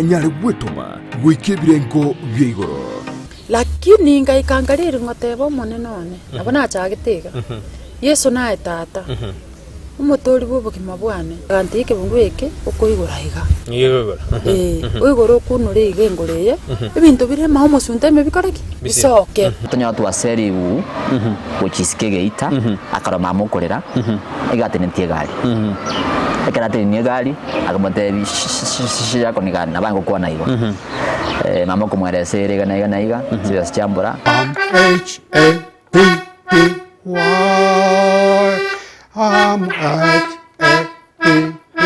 Anyare gwetoma goika ebirengo bia igoro. Lakini ngaika nkariri ngoteba Omonene one, nabo nachagete iga, Yeso naye Tata, Omotoori bw'obogima bwane. Agantebia ekebungo eke okoigora iga. Ee, oigore okunore iga engoro eye, ebinto bire ime omosunte ime bikore ki? Bisoke. Tonyora twaserigwe gochia isiko egeita, akarora mama okorera, iga atenetie egari. Ekero atenenie egari, akamotebia shi yako ni gani? Nabo aye ngokwana igo. Mama okomoeresa ere iga na iga na iga, chibesa chiambora. M H A P P Y M H A P P.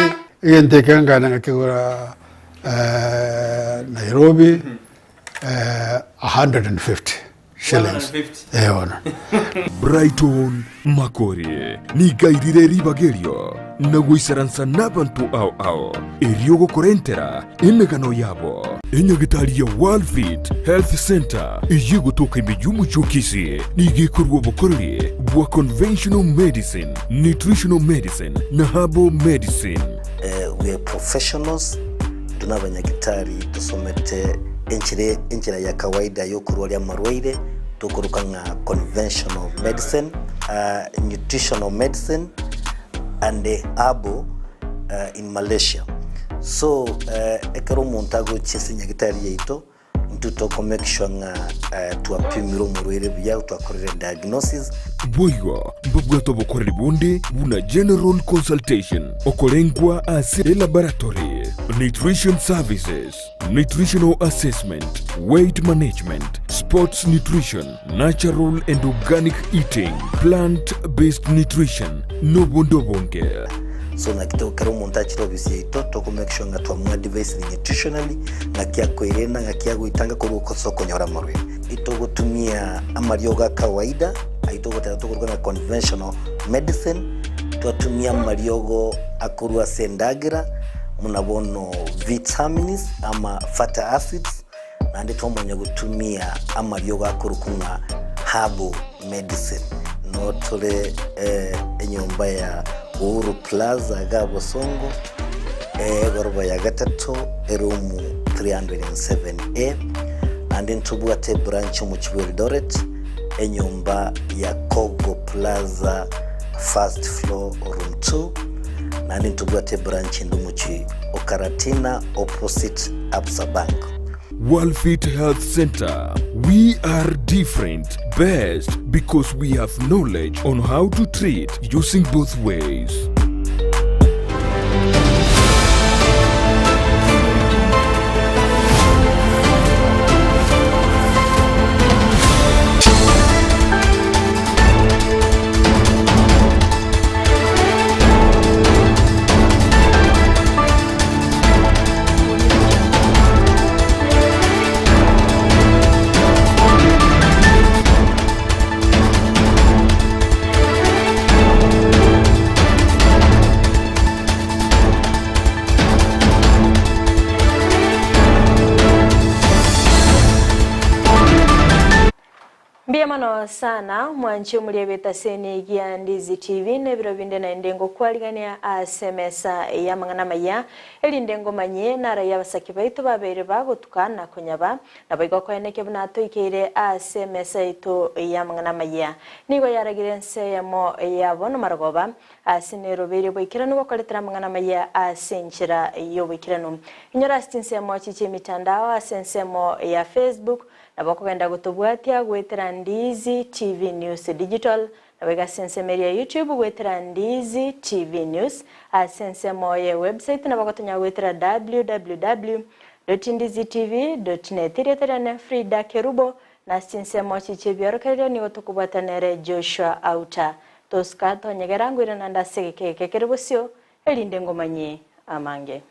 Egento eke nkagenda ngakegora Nairobi 150 shillings. Eh bono. Brighton Makori nigo airire ribaga erio na goisaransa nabanto ao ao erio gokorentera emegano yabo. Enyagitari ya Worldfit Health Centre eyio egotoka ime y'omochie o Kisii nigo ekorua obokoreri bwa conventional medicine, nutritional medicine na herbal medicine. We are professionals, intwe nabanyagitari tosomete enchera enchera ya kawaida yokorwaria amarwaire tokoroka ng'a conventional medicine, nutritional medicine and herbal in Malaysia. So ekero omonto agochia ase nyagitari yaito, intwe toko make sure ng'a twapimire omorwaire buya, twakorire diagnosis. Boigo mbabwate obokoreri bonde buna general consultation, okorengwa ase elaboratory, nutrition services, nutritional assessment, weight management, sports nutrition, natural and organic eating, plant based nutrition, nobonde obonge. So naki to kera omonto achire ofisi yaito toko make sure ng'a twamoadvisire nutritionally ng'aki akoirena ng'aki agoitanga korwa ase okonyora amarwaire. Itogotumia amariogo a kawaida ayio togoteba tokoruga ng'a conventional medicine, twatumia amariogo akorwa ase endagera buna bono vitamins ama fatty acids, naende twamanya gotumia amariogo akorokwa ng'a herbal medicine. Noo tore enyomba ya Uhuru Plaza iga Bosongo, egoroba ya gatato, eroom 307A, naende ntobwate ebranch omochie bwa Eldoret, enyomba ya Kogo Plaza first floor room 2, naende ntobwate ebranch ende omochie o Karatina opposite Absa Bank. Worldfit Health Center, we are different, best because we have knowledge on how to treat using both ways. Mbuya mono sana mwanche omoriebete ase enigia Ndizi TV na ebiro binde naende ngokwarigania ase emesa y'amang'ana amaya, erinde ngomanyie naraie abasake baito babeire bagotuka na konyaba, naboigo koenekia buna toikeire ase emesa yaito y'amang'ana amaya. Nigo yaragire ense eyemo ya bono marogoba, ase nerobeire boikeranu gokoretera amang'ana amaya ase enchera y'oboikeranu. Inyora ase chinsemo echi chi'emitandao ase ensemo ya Facebook, Nabo okogenda gotobwatia goetera Ndizi TV News Digital, naboigo ase ensemo eria ya YouTube goetera Ndizi TV News, ase ensemo ye website nabo ogotonya goetera www.ndizitv.net. Erieta riane Frida Kerubo, na ase chinsemo echi chi'ebiorokererio nigo tokobwata nere Joshua Auta. Tosika tonyegera ngoirana naende ase egeka eke kere bosio, erinde ngomanyie amange.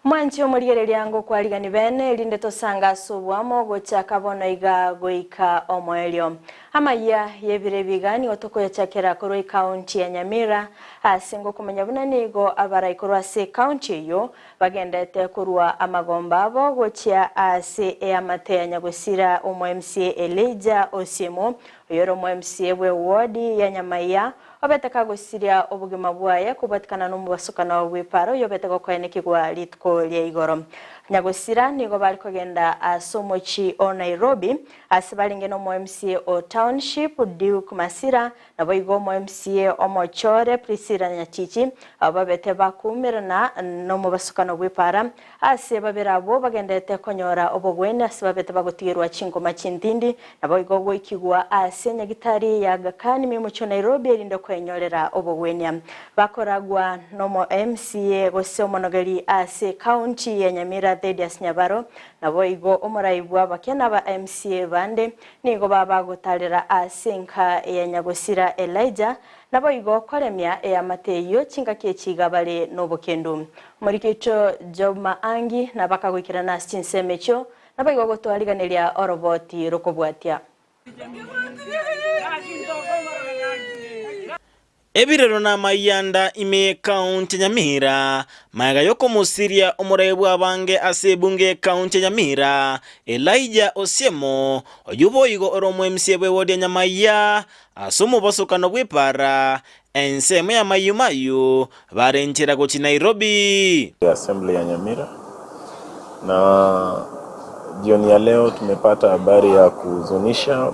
Mwanchi. Omwanchi omorigereria ngokwarigani bene, erinde tosange ase oboamo gochaka bono iga goika omoerio. Amayia y'ebiro ebi iga nigo tokoyachakera korwa ecounty ya Nyamira, ase ngokomanya buna nigo abarai korwa ase ecounty eyio bagendete korwa amagomba abo gochia ase eamate ya nyagosira omo MCA Elijah Osiemo, oyore omo MCA bwe ward ya Nyamaiya, Obete kagosiria obogima bwaye kobwatikana nomobasokano bw'epaaro oyobete gokoenekigwa rituko ria igoro. Nyagosira nigo bare kogenda ase omochie o Nairobi ase barenge nomo MCA o Township Duke Masira naboigo omo MCA omochore Priscilla Nyachichi abwo babete bakoumerana nomobasokano bw'epaara ase babere abwo bagenderete konyora obogwenia ase babete bagotigerwa chingoma chintindi Naboigo goikigwa ase nyagitari ya Aga Khan Mimucho Nairobi erinde kwenyorera obogwenia. Bakoragwa nomo MCA gose omonogeri ase county ya Nyamira Thedius Nyabaro naboigo omorai bw'abake naba MCA bande nigo babagotarera ase enka ya Nyagosira Elijah naboigo koremia eamate eyio chingaki echi iga bare nobokendu. Omoriki oito Job Maangi nabakagoikerana ase chinsemo echio Naboigo gotwariganeria oroboti rokobwatia. Ebirero na amayianda ime y'ekaunti ya Nyamira, magega y'okomosiria omorai bw'abange ase ebunge y'ekaunti ya Nyamira, Elijah Osiemo, oyio boigo ore omo-MCA bw'ewodi ya Nyamaiya, ase omobosokano bw'epaara, ensemo ya Mayiu Mayiu, bare nchera gochia Nairobi. Assembly ya Nyamira na jioni ya leo tumepata habari ya kuhuzunisha,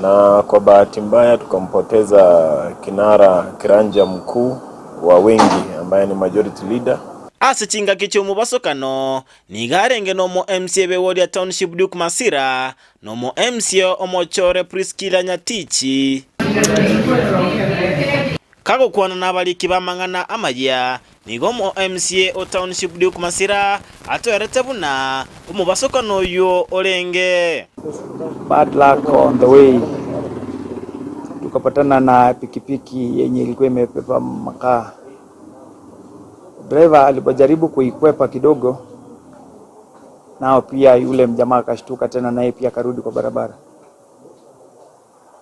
na kwa bahati mbaya tukampoteza kinara kiranja mkuu wa wengi ambaye ni majority leader. Ase chingaki chi'omobasokano nigo arenge nomo MCA b'ewodi ya Township Duke Masira, Nomo MCA omochore Priscilla Nyatichi. Kagokwana nabariki b'amang'ana amayia, nigo omo MCA o Township Duke Masira atoerete buna omobasokano oyio orenge. Bad luck on the way tukapatana na pikipiki yenye ilikuwa imebeba makaa. Driver alipojaribu kuikwepa kidogo Nao pia yule mjamaa akashtuka tena, naye pia akarudi kwa barabara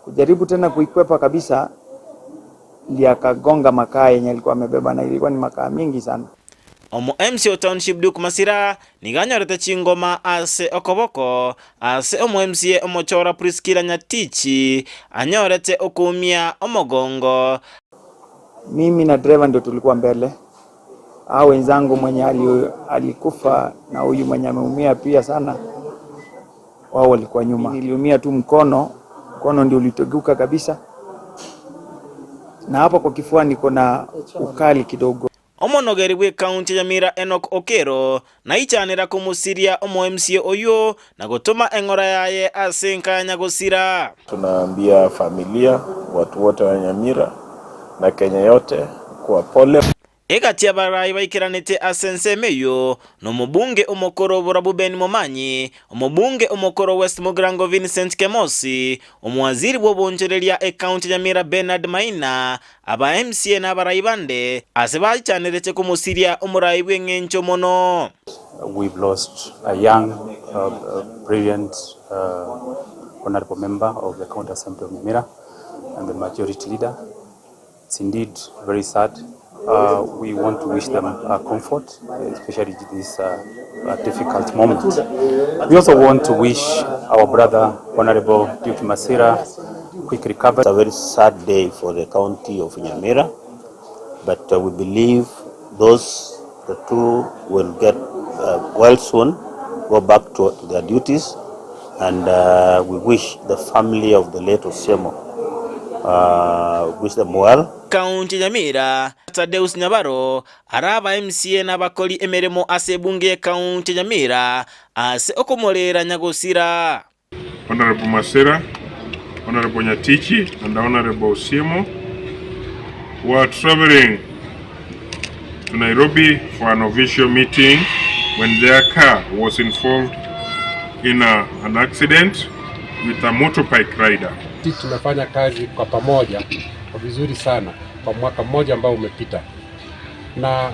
kujaribu tena kuikwepa kabisa, ndiye akagonga makaa yenye alikuwa amebeba, na ilikuwa ni makaa mingi sana. Omo MC o Township Duke Masira nigo anyorete chingoma ase okoboko ase omo MCA omochora Priscilla Nyatichi anyorete okoumia omogongo. Mimi na driver ndio tulikuwa mbele Hao wenzangu mwenye alikufa na huyu mwenye ameumia pia sana, wao walikuwa nyuma. Niliumia tu mkono, mkono ndio uliteguka kabisa, na hapa kwa kifua niko na ukali kidogo. Omonogeri bw'Ekaunti ya Nyamira Enock Okero naichanera komosiria omo MCA oyio na gotoma eng'ora yaye ase enka ya nyagosira. Tunaambia familia, watu wote wa Nyamira na Kenya yote kuwa pole. Egati y'abarai baikeranete ase ensemo eyio nomobunge omokoro Borabu Ben Momanyi, omobunge omokoro West Mugirango Vincent Kemosi, omowaziri bw'obonchoreria ekaunti ya Nyamira Bernard Maina, aba MCA na abarai bande ase baichanerete komosiria omorai bw'eng'encho mono. We've lost a young, brilliant honorable member of the County Assembly of Nyamira and the majority leader. It's indeed very sad. We want to wish them comfort, especially this difficult moment. We also want to wish our brother, Honorable Duke Masira, quick recovery. It's a very sad day for the county of Nyamira, but we believe those the two will get well soon, go back to their duties, and we wish the family of the late Osiemo, wish them well. County ya Nyamira, Tadeus Nyabaro, are aba MCA na abakori emeremo ase ebunge y'Ecounty ya Nyamira ase okomorera nyagosira. Honourable Masira, Honourable Nyatichi and Honourable Osiemo were travelling to Nairobi for an official meeting when their car was involved in a, an accident with a motorbike rider. Sisi tumefanya kazi kwa pamoja kwa vizuri sana kwa mwaka mmoja ambao umepita, na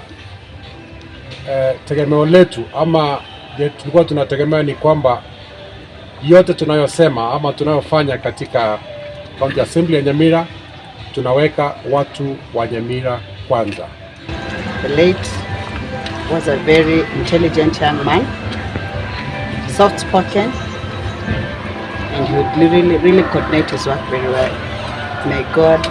eh, tegemeo letu ama tulikuwa tunategemea ni kwamba yote tunayosema ama tunayofanya katika County Assembly ya Nyamira tunaweka watu wa Nyamira kwanza. The late was a very intelligent young man, soft-spoken, and he would really, really coordinate his work very well. May God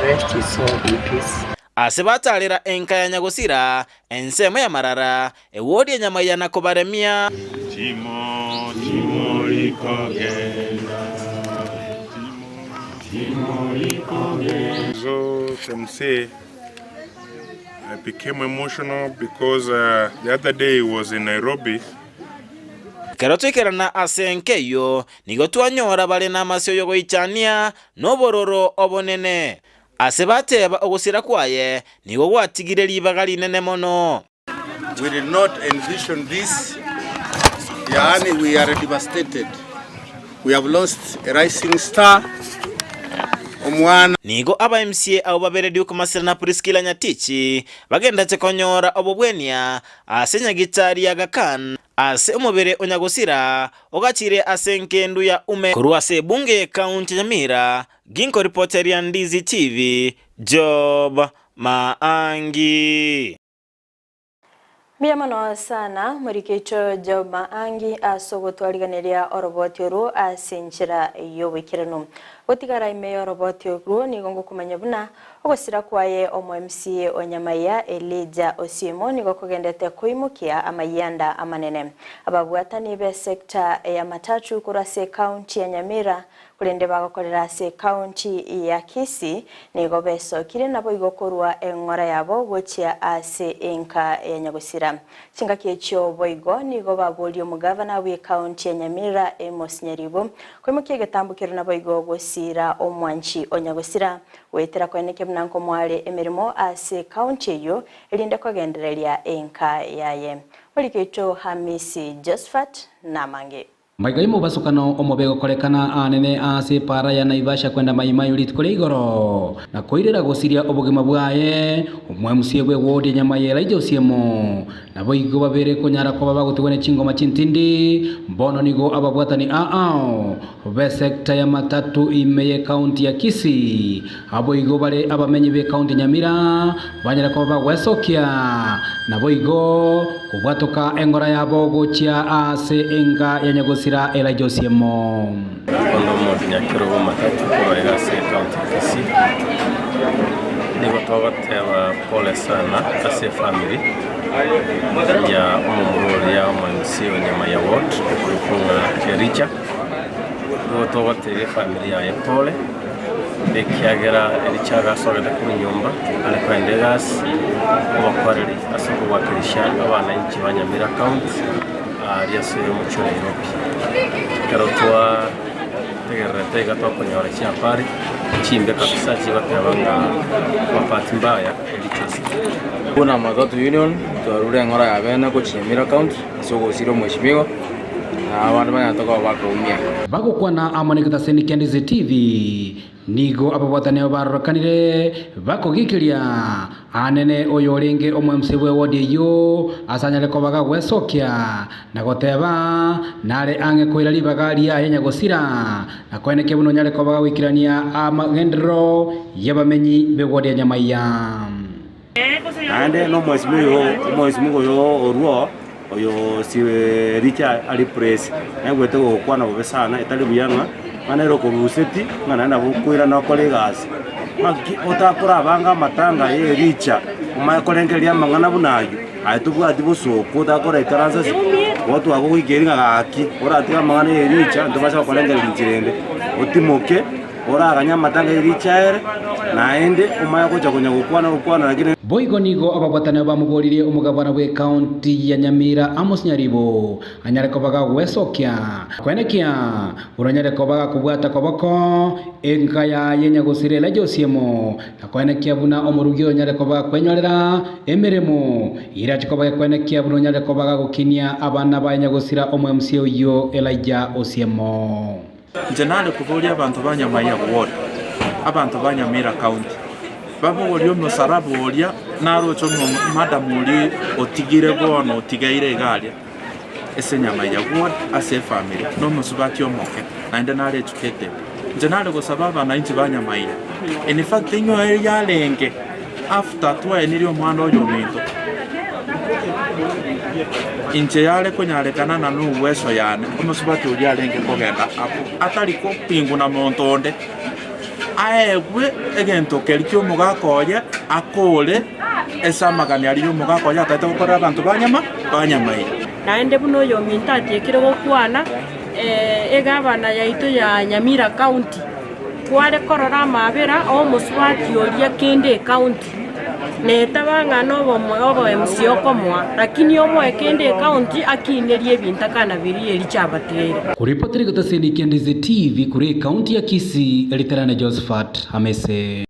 rest his soul in peace. Ase batarera enka ya nyagosira, ensemo y'amarara, ewodi enyamaiya na kobaremia. Timo, timo rikogenda, timo, timo rikogenda. So Msee, I became emotional because uh, the other day he was in Nairobi. Ekero twaikerana ase enka eyio, nigo twanyora bare namasio y'ogoichania na obororo obonene. Ase bateba ogosira kwaye nigo gwatigire ribaga rinene mono. We did not envision this. Yaani we are devastated. We have lost a rising star. Omwana. Nigo aba MCA abwo babere Duke Masira na Priscilla Nyatichi bagenderete konyora obobwenia ase nyagitari ya Aga Khan ase omobere o nyagosira ogachire ase enkendu ya ume. Korwa ase ebunge ye county ya Nyamira, ginkoripoteria Ndizi TV, Job Maangi. Mbuya mono sana morikeito Job Maangi ase ogotwariganeria oroboti orwo ase enchera y'oboikeranu. Gotigara ime y'oroboti orwo nigo ngokomanya buna ogosira kwaye omo MCA o Nyamaiya Elijah Osiemo nigo kogendete koimokia amayianda amanene. Ababwatani be sector ya matatu korwa ase ecounty ya Nyamira Korende bagokorera ase ecounty ya Kisii nigo besokire naboigo korwa eng'ora yabo gochia ase enka ya Nyagosira. Chingaki echio boigo nigo baborie omogavana bw'ecounty ya Nyamira Amos Nyaribo koimokia egetambo keria naboigo gosiira omwanchi o Nyagosira goetera koenekia buna nkomoare emeremo ase ecounty eyio erinde kogendereria enka yaye. Morikeito Hamisi Josphat namange. Maiga y'omobasokano omobe gokorekana aanene aase epaara ya Naivasha kwenda Mai-Mahiu rituko ria igoro, na koirera gosiria obogima bwaye, omwemusie bw'ewodi enyama ya Elijah Osiemo. Naboigo babere konyara koba bagotigwa ne chingoma chintindi, bono nigo ababwatani aao b'esecta ya Matatu ime y'ecounty ya Kisii, Aboigo bare abamenyi b'ekaunti Nyamira banyare koba bagwesokia, naboigo kobwatoka engora yabo gochia aase enga ya nyagosira Elijah Osiemo. Bono omonto nyakerogo matatu korwa iga ase ecounty ya Kisii, nigo togoteba pole sana ase efamiri ya omomura oria omo MCA o Nyamaiya ward okorokwa ng'a Elijah. Nigo togotebia efamiri yaye pole, ekiagera ericha agasogete korwa nyomba are kogenda egasi, obokoreri ase okowakilisha abananchi ba Nyamira County aaria ase omochie o Nairobi. Ekero twategererete iga twakonyora chihabari chimbe kabisa chigoteba ng'a kwa bahati mbaya ericha osikire. Buna Matatu Union twarure eng'ora ya bene gochia Nyamira County ase ogosira omweshimiwa. Na abanto banyarete koba bakoumia. Bagokwana amo negetaseni kia Ndizi TV, nigo ababwatani abo barorekanire bakogikiria anene oyo orenge omo-MC bw'ewodi eyio ase anyare koba gagwesokia na goteba nare ang'e koira ribaga riaye nyagosira na koenekia buna onyare koba gagoikerania amagenderero y'abamenyi b'ewodi ya Nyamaiya. Naende nomwesimigwa omwesimigwa oyo orwo oyo si richa ari praise naigwete gokwana bobe sana etari buya ng'a ng'a nere okoruseti ng'a naende nabo okoirana okore egasi. Ng'aki otakorabanga amatanga ya ericha omanye korengereria amang'ana buna aywo, aye tobwati bosooku otakora ikaransa ase igo twagogoikeria ng'a gaki oratige amang'ana ya ericha ntobasa gokorengereria inchera ende, otimoke. Oraganye amatanga e riicho ere, naende omanye gocha konya gokwana gokwana lakini. Boigo nigo ababwatani abo bamoboririe omogabana bw'ecounty ya Nyamira Amos Nyaribo anyare koba gagwesokia koenekia buna onyare koba gakobwata koboko enka yaye nyagosira Elijah Osiemo na koenekia buna omorugi oyo onyare koba gakwenyorera emeremo irache koba gekoenekia buna onyare koba gagokinia abana baye nyagosira omo MCA oyio Elijah Osiemo. Inche nare koboria abanto ba Nyamaiya Ward, abanto ba Nyamira County, babogorie omosaraba oria Naroche omomadam oria otigire bono otigeire iga aria ase enyama ya ward ase efamiri na omosubati omoke naende nare educated. Inche nare gosaba abananchi ba Nyamaiya in fact inwe yarenge after twaenirie omwana oyo ominto inche yare konyarekana na nouweso yane omosubati oria arenge kogenda abwo atari kopingwa na monto onde. Aegwe egento keria ki'omogaka oye akore ase amagani aria y'omogaka oye atagete gokorera abanto ba nyama ba nyamaino. Naende buna oyominto atiekire gokwana, egavana yaito ya Nyamira County, tware korora amabera omosubati oria kende ecounty, netaba ng'a nobomo obo MC okomoa, lakini omoe kende ecounty akinerie ebintakana biria eria chiabateire. Koripotera egetaseni kia Ndizi TV korwa ekaunti ya Kisii, Eritarane Josephat Amese.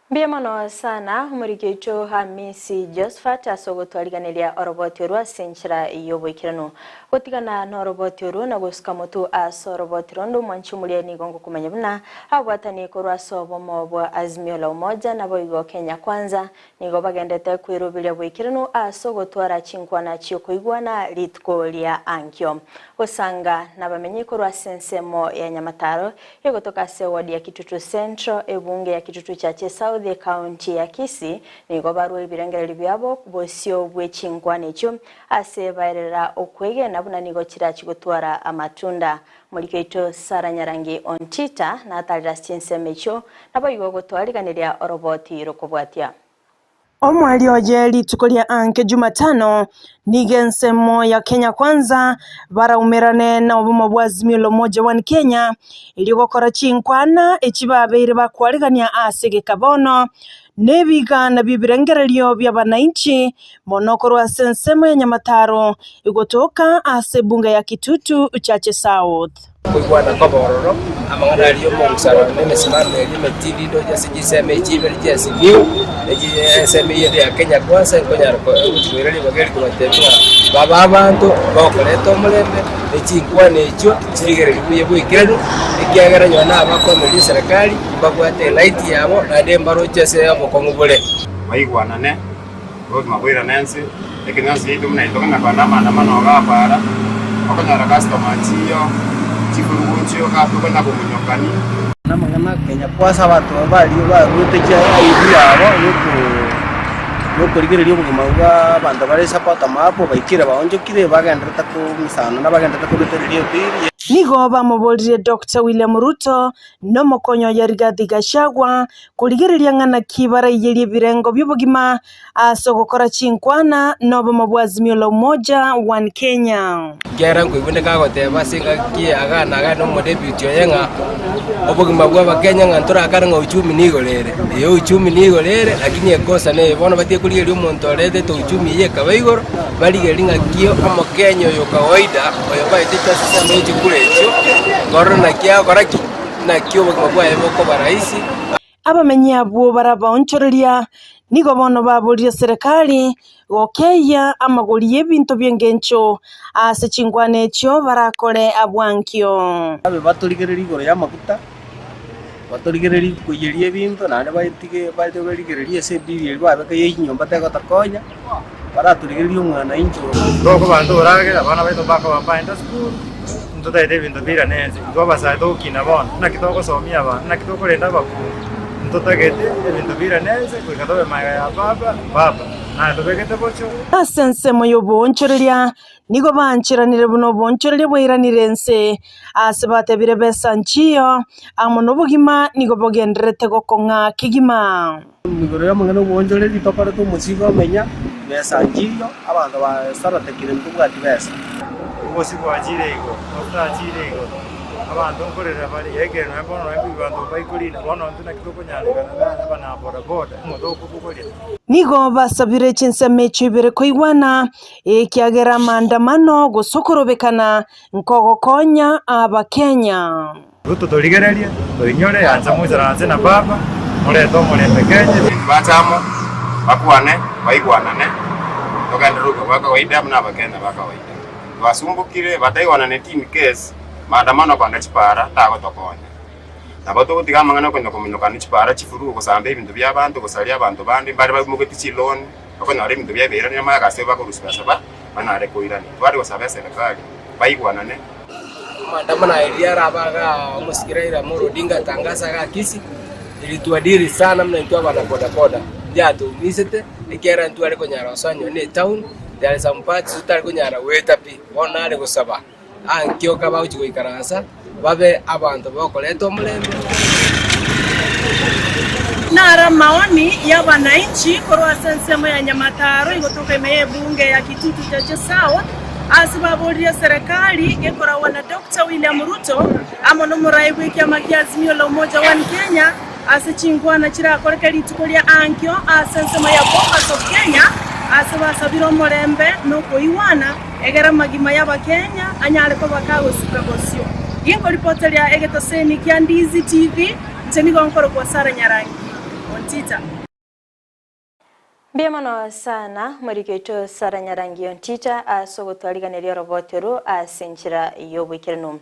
Mbuya mono sana omoriki oito Hamisi Josphat ase ogotwariganeria oroboti orwo ase enchera y'oboikeranu. Gotigana noroboti orwo na gosuka motwe ase oroboti rondo omwanchi omoria nigo ngokomanya buna ababwatani korwa ase obomo bwa Azimio la Umoja naboigo Kenya Kwanza nigo bagendete kweroberia boikeranu ase ogotwara chinkwana chiokoigwana rituko ria ankio. Gosanga nabamenyi korwa ase ensemo ya Nyamataro egotoka ase eward ya Kitutu Central, ebunge ya Kitutu Chache South, ecounty ya Kisii nigo barua ebirengererio biabo bosio bwe chinkwana echio ase baerera okwegena buna nigo chirachi gotwara amatunda. Morike oito Sarah Nyarangi Ontita natarire ase chinsemo echio naboigo gotwariganeria oroboti rokobwatia. Omweri oye rituko ria anke Jumatano, nigo ensemo ya Kenya Kwanza baraumerane na obomo bwa Azimio la Umoja One Kenya erio gokora chinkwana echi babeire bakwarigania ase egeka bono nebigana bi'ebirengererio bi'abanainchi mono korwa ase ensemo ya Nyamataro egotoka ase ebunge ya Kitutu Chache South. Okoigwana kobe ororo, amang'ana aria omogusarano na emesimamo eria emetindi ndoche ase chinsemo echi ibere chi'Azimio, na ensemo eyio ende ya Kenya Kwanza nkonyara gochia koira ribaga eri kobatebia ng'a babe abanto bagokoreta omorembe, ne chinkwana echio chirigereria buya boikeranu, ekiagera nonye na abakomeria eserekari mbabwate eright yabo naende mbaroche ase obokong'u bore. Baigwanane, obogima boirane ense, ekeng'anso giaito buna intwe kona kogenda amaandamano iga abaara, okonyora customer nchiyo, chikurugu nchiyo iga tokona komonyokani. Namang'ana Kenya Kwanza abanto baria baruete chiaidi yabo yokorigereria obogima bwa abanto bare bottom up baikire baonchokire bagenderete komisana na bagenderete korutereria ebiri. Nigo bamoborire Doctor William Ruto nomokonyi oye Rigathi Gachagua korigereria ng'a naki baraiyerie ebirengo bi'obogima ase ogokora chinkwana nobomo bwa Azimio la Umoja One Kenya. Ekiagera nkoigwa nigo agoteba ase engaki eye na agane omodeputy oye ng'a obogima bw'Abakenya ng'a ntorakane ng'a uchumi nigo ere. Ee uchumi nigo ere lakini ekosa neye bono batige korigereria omonto oretete uchumi eye ekaba igoro, barigererie ng'aki omokenya oyo kawaida oyo baetete ase ensemo ye chikura echio, barore naki agokora ki, naki obogima bwaye bokoba rahisi. Abamenyi abwo barabaonchoreria nigo bono baborire serikali gokeyia amagori y'ebinto bi'engencho ase chinkwana echio barakore abwankio. Babe batorigererie igoro y'amaguta, batorigererie koiyeria ebinto, naende batige barigererie ase ebiri eria babeka ye chinyomba tegotokonya, baratorigererie omwananchi oyo. Tokoba ntoragere, abana baito mbakoba mbaende esukuru, ntotagete ebinto biirane ense. Intwe abasae togokina bono, naki togosomia abana, naki tokorenda abakungu, ntotagete ebinto biirane ense goika tobe magega ya baba, baba, naye tobegete bochio. Ase ensemo y'oboonchoreria nigo baancheranire buna oboonchoreria bwairanire ense, aase batebire besa nchiyo, amo nobogima nigo bogendererete gokong'a kegima. Igoro y'amang'ana 'oboonchoreria tokorete omosigo omenya, besa nchiyo, abanto basorotekire ntobwati besa. Obosi bwachire igoro, amafuta achire igoro, abanto nkorera bare, ekero nonya bono nonya mbibanto mbaikorina, bono intwe naki tokonyarekana na abana bodaboda, omote okobogoria. Nigo basabire chinsemo echio ibere koigwana, ekiagera amaandamano gose okorobekana nkogokonya Abakenya. Ruto torigererie, toinyore, ancha moisaranse na baba, morete omorembe Kenya. Bache amo, bakwane, baigwanane, togenderere obogima bwa kawaida buna abakenya ba kawaida. Twasumbokire, bataigwananeti in case maandamano kogenda chipara tagotokonya. Nabo togotiga amang'ana okonya kominyokana chipara chifuru, gosamba ebinto bi'abanto, gosaria abanto bande mbare baimogeti chiloni, bakonyora ebinto biabeirania amaye ase bakorusia basaba banyare koirania. Tware gosaba eserekari baigwanane. Maandamano aya riria arabe igaa omosike Raila Amolo Odinga atangaza igaa Kisii, ilituadhiri sana buna intwe abana bodaboda, yatoumisete ekiagera ntware konyara gosoa nonye na etown, there are some parts totari konyara goeta pi, bono nare gosaba ankio kabagochia goikaransa babe abanto bokoreta omorembe. Naro amaoni y'abananchi korwa ase ensemo ya Nyamataro igotoka ime y'ebunge ya Kitutu Chache South ase baboririe eserekari gekoragwa na Doctor William Ruto amo nomorai bw'ekiama kia Azimio la Umoja One Kenya ase chinkwana chirakoreke rituko ria ankio ase ensemo ya Bomas of Kenya ase basabire omorembe na okoigwana Egere amagima y'Abakenya anyare koba kagosuka bosio. Ginkoripoteria egetoseni kia Ndizi TV, inche nigo nkorokwa Sarah Nyarangi Ontita. Mbuya mono sana moriki oito Sarah Nyarangi Ontita ase ogotwariganeria oroboti oru ase enchera y'oboikeranu.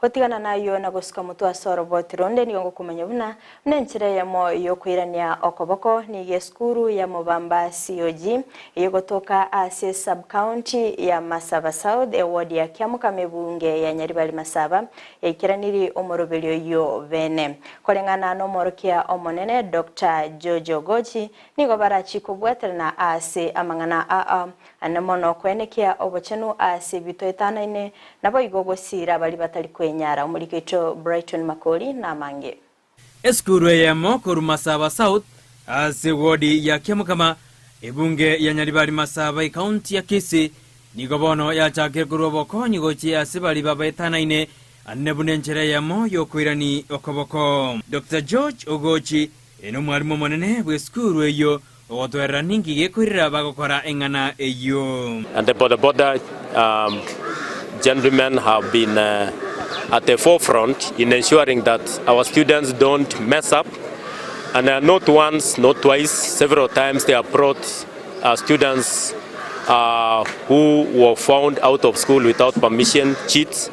Gotigana nayio na gosuka motwe ase oroboti ronde nigo ngokomanya buna Nenchera eyemo y'okoirania okoboko nigo esukuru ya Mobamba COG eyogotoka ase esub-county ya Masaba South eward ya Kiamokama ebunge ya Nyaribari Masaba yaikeraniri omoroberio oyio bene. Koreng'ana nomworokia omonene Doctor George Ogochi nigo barachi kobwaterana ase amang'ana aa ane mono koenekia obochenu ase ebito etanaine naboigo gosiira baria batari kwenyara. Omoriki oito Brighton Makori namange. Esukuru eyemo korwa Masaba South ase ewodi ya Kiamokama, ebunge ya Nyaribari Masaba ekaunti ya Kisii nigo bono yachakire korwa obokonyi gochia ase baria babaetanaine ane buna enchera eyemo y'okoirani okoboko. Doctor George Ogochi nomwalimu omonene bw'esukuru eyio ogotoerera ninki gekoirera bagokora eng'ana eyio. And the boda boda gentlemen have been at the forefront in ensuring that our students don't mess up and not once, not twice, several times they have brought students who were found out of school without permission, cheats,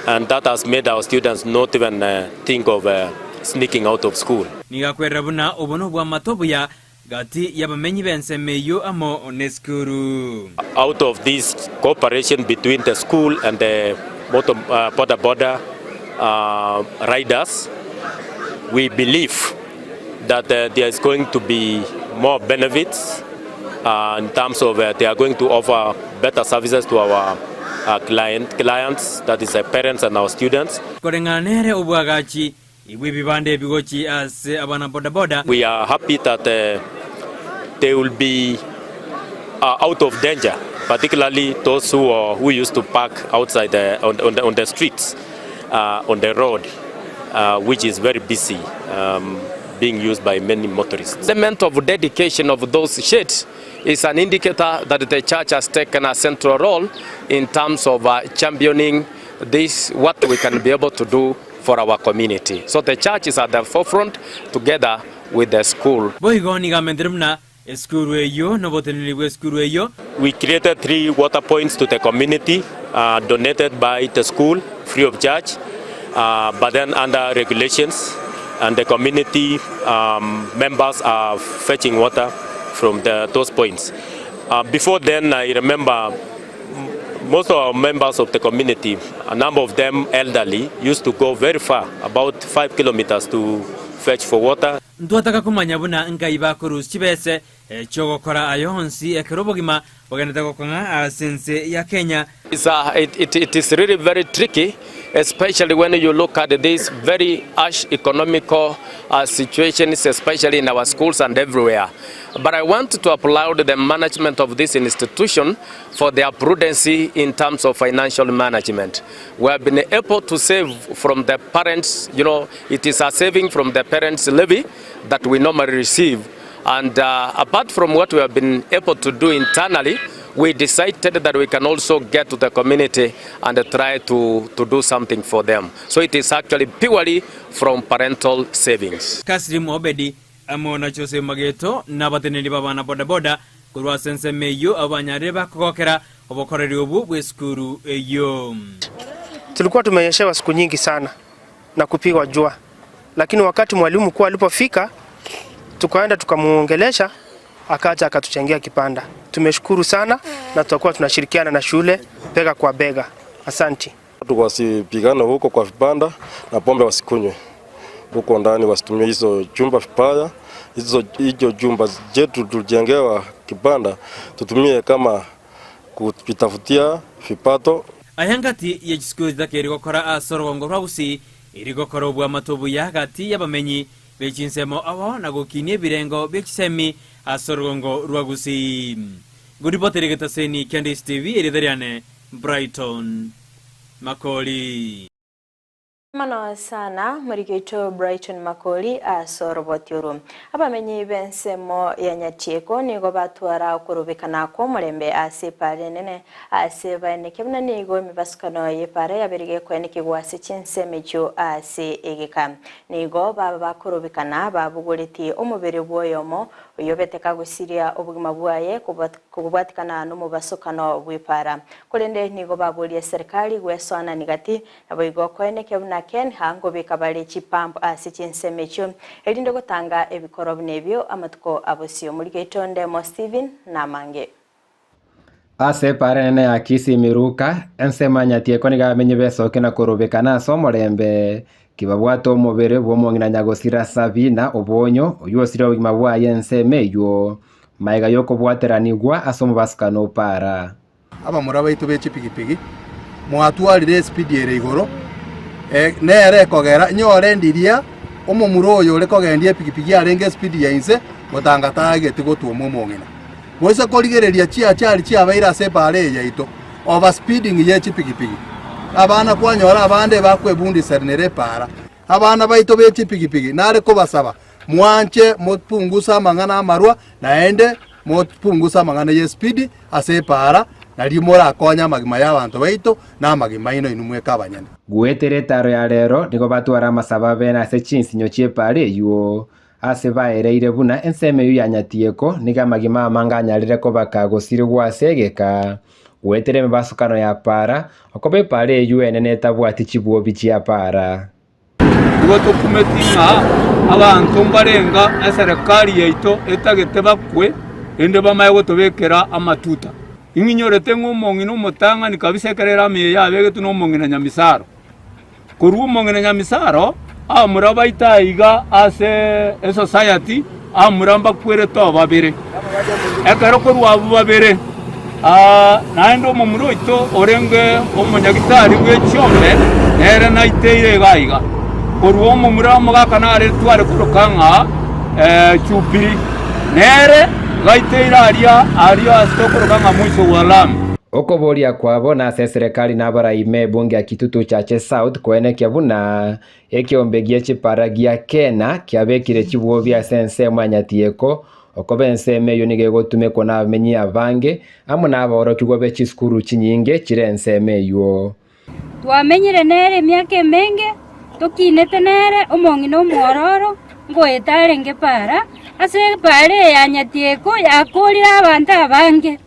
and that has made our students not even think of sneaking out of school. Nigo akwerera buna obo nobw'amato obuya gati y'abamenyi b'ensemo eyio amo nesukuru. Out of this cooperation between the school and the motor boda boda riders, we believe that there is going to be more benefits in terms of they are going to offer better services to our client, clients, that is the parents and our students. Koreng'ana nere obwagachi bw'ebibanda ebi gochia ase abana bodaboda. We are happy that they will be out of danger, particularly those who, are, who used to park outside the, on, on, the, on the streets, on the road, which is very busy, being used by many motorists. The element of dedication of those sheds is an indicator that the church has taken a central role in terms of championing this, what we can be able to do for our community. So the church is at the forefront together with the school. Boigo nigo amentere buna esukuru eyio na oboteneneri bw'esukuru eyio. We created 3 water points to the community donated by the school free of charge but then under regulations and the community members are fetching water from the, those points. Before then I remember most of our members of the community, a number of them elderly, used to go very far, about 5 kilometers to fetch for water. Ntwataka komanya buna nkai bakorusia chibese chi'ogokora ayo onsi ekero obogima bogenderete gokong'a ase ense ya Kenya. It, it, it is really very tricky, especially when you look at this very harsh economical situations, especially in our schools and everywhere. But I want to applaud the management of this institution for their prudency in terms of financial management. We have been able to save from the parents, you know, it is a saving from the parents' levy that we normally receive. And apart from what we have been able to do internally, we decided that we can also get to the community and try to, to do something for them. So it is actually purely from parental savings. Kasrim Obedi amo na Jose Mageto na abateneneri b'abana bodaboda korwa ase ensemo eyio abwo banyarire bakogokera obokoreri obwo bw'esukuru eyio. Tulikuwa tumenyeshewa siku nyingi sana na kupigwa jua, Lakini wakati mwalimu mkuu alipofika, tukaenda tukamuongelesha, akaja akatuchengea kibanda. Tumeshukuru sana na tutakuwa tunashirikiana na shule bega kwa bega. Asanti. Watu wasipigane huko kwa vibanda na pombe wasikunywe huko ndani, wasitumie hizo chumba vibaya. Hizo hicho chumba chetu tulijengewa kibanda tutumie kama kujitafutia vipato. Aya ngati ye chisukuru chitaka eri gokora ase orogongo rwa Gusii, eri gokora obwamato obuya gati y'abamenyi be chinsemo abo na gokinia ebirengo bie chisemi ase orogongo rwa Gusii. Ngoripotera egetaseni kia Ndisi TV, erieta riane Brighton Makori. Mono sana morigeito Brighton Makori ase oroboti oro. Abamenyi b'ensemo ya Nyatieko nigo batwara okorobekana kw'omorembe ase epaara enene ase baeneke buna nigo emebasukano y'epaara yabere gekoenekigwa ase chinsemo echio ase egeka. Nigo baba bakorobekana babogoretie omobere bw'oyomo oyobete kagosiria obogima bwaye kobwatikana nomobasukano bw'epaara. Korende nigo baboria eserikali gwesoanani gati Naboigo koenekia buna kenha nkobeka bare chipamp ase chinsemo echio, erinde gotanga ebikorwa buna ebio amatuko a bosio. Morigeito ndemo Stephen namange. Ase epaara enene ya Kisii Miruka, ensemo ya Nyatieko nigo abamenyi besokia na korobekana ase omorembe, kibabwate omobere bw'omong'ina Nyagosira Sabina Obonyo, oyio osirie obogima bwaye ensemo eyio, magega y'okobwateranigwa ase omobasukano o paara. Abamura baito be chipigipigi, mwatwarire esipidi ere igoro, nere ekogera nyore ndiria omomura oyo ore kogendia epigipigi arenge esipidi ya inse, gotanga tageti gotwoma omong'ina. Goise korigereria chiachari chiabeire ase ebaara eye yaito, over speeding ye chipigipigi. Abana kwanyora abande bakwebundisera nere epaara. Abana baito be chipigipigi nare kobasaba, mwanche mopunguse amang'ana amarwa, naende mopunguse amang'ana y'esipidi ase epaara, nario morakonye amagima y'abanto baito na amagima aino inwe mweka abanyene. Goetera etaaro ya rero nigo batwara amasabo abene ase chinsinyo chi'epaara eyio, ase baereire buna ensemo eyio ya Nyatieko nigo amagima amange anyarire koba kagosirigwa ase egeka. Goetera emebasukano ya paara, okoba epaara eyio enene etabwati chibwobi chia paara. Nigo tokumeti ng'a abanto mbarenga eserekari yaito etagete bakwe, rende bamanye gotobekera amatuta. Ing'inyorete ng'a omong'ina omotang'ani kabisa ekero erami eye yabegetwe nomong'ina Nyamisaro. Korwa omong'ina Nyamisaro abamura baito aiga ase esociety abamura mbakwerete oo babere. Ekero korwa abwo babere naende omomura oito orenge omonyagitari bwe chiombe nere naiteire iga aiga. Korwa omomura omogaka nare tware koroka ng'a Chupiri nere gaiteire aria aria ase tokoroka ng'a mwisho bwa Lamu. Okoboria kwabo nase eserekari na abarai m'ebunge ya Kitutu Chache South koenekia buna ekeombe gie chipara gia Kena kiabekire chibwobi ase ensemo ya Nyatieko, okoba ensemo eyio nigo egotumekwa nabamenyi abange amo nabaorokigwa be chisukuru chinyinge chire ensemo eyio. Twamenyire nere emiaka emenge, tokinete nere, omong'ina omwororo, ngoeta arenge para, ase epara eye ya Nyatieko yakorire abanto abange.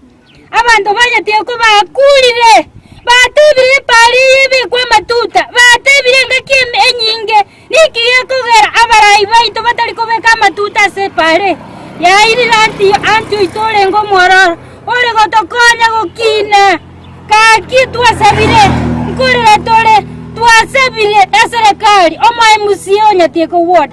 Abanto ba Nyatieko bakurire, batebire epara eye ebekwe amatuta, batebire engaki enyinge, Ninki gekogera abarai baito batari kobeka amatuta ase epara eye? Yairire Antio oito orenge omwororo, ore gotokonya gokina. Gaki twasabire, nkorera tore, twasabire eserekari, omo MCA o Nyatieko Ward,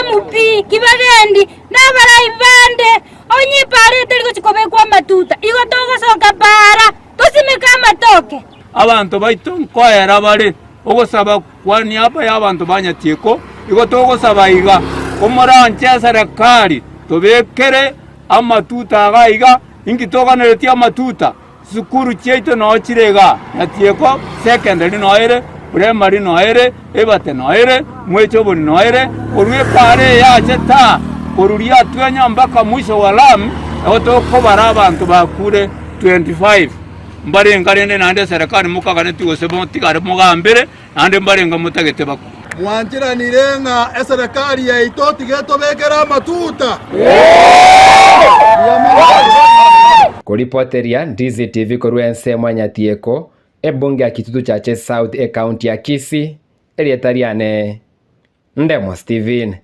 MP, Kibagendi, na abarai bande, onye epara etari gochia kobekwa amatuta, igo togosoka para, tosimeke amatoke. Abanto baito nkoera bare ogosaba kwa niaba y'abanto ba Nyatieko, igo togosaba iga, komoranche eserekari tobekere amatuta iga iga, inki toganeretie amatuta? Chisukuru chiaito noo chire igaa, Nyatieko Secondary noo ere, Primary noo ere, Ebate noo ere, Mwechoboni noo ere, korwa epaara eye yache taa, korwa riatwenya mpaka mwisho wa lami, nabo tokobara abanto bakure 25. Mbarenga rende naende eserekari mokaganeti gose motigare mogambere, naende mbarenga motagete bakwe. Mwancheranire ng'a eserekari yaito tiga etobekere amatuta? Koripoteria Ndizi TV korwa ensemo ya Nyatieko, ebunge ya Kitutu Chache South, ecounty ya Kisii, erieta riane. Ndemo Steven.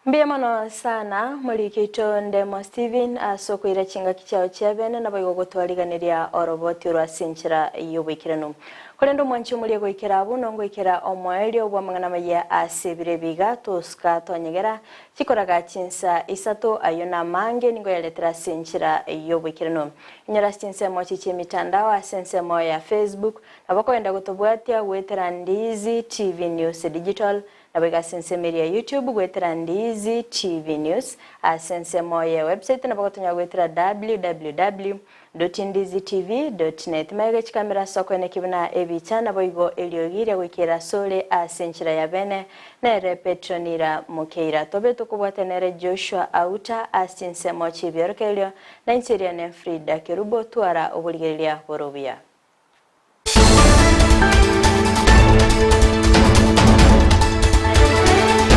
Mbuya mono sana moriki oito Ndemo Steven ase okoira chingaki chiao chia bene naboigo gotwariganeria oroboti orwo ase enchera y'oboikeranu. Korende omwanchi omoria goikera abwo nongoikera omoerio bw'amang'ana amaya ase ebiro ebi iga tosuka tonyegera chikoraga chinsa isato ayio namange nigo yaretera ase enchera y'oboikeranu. Inyora ase chinsemo echi chi'emitandao ase ensemo ya Facebook nabo okogenda gotobwatia goetera Ndizi TV News Digital Naboigo ase ensemo eria ya YouTube goetera Ndizi TV News, ase ensemo ye website nabo gotonyora goetera www dot ndizitv dot net. Magega chikamera ase okoeneki buna ebicha naboigo eriogi ria goikera asore ase enchera ya bene nere Petronira Mokeira. Tobe tokobwate nere Joshua Auta ase chinsemo chi'ebiorokererio na inche eria ne Frida Kerubo twara oborigereria bore obuya.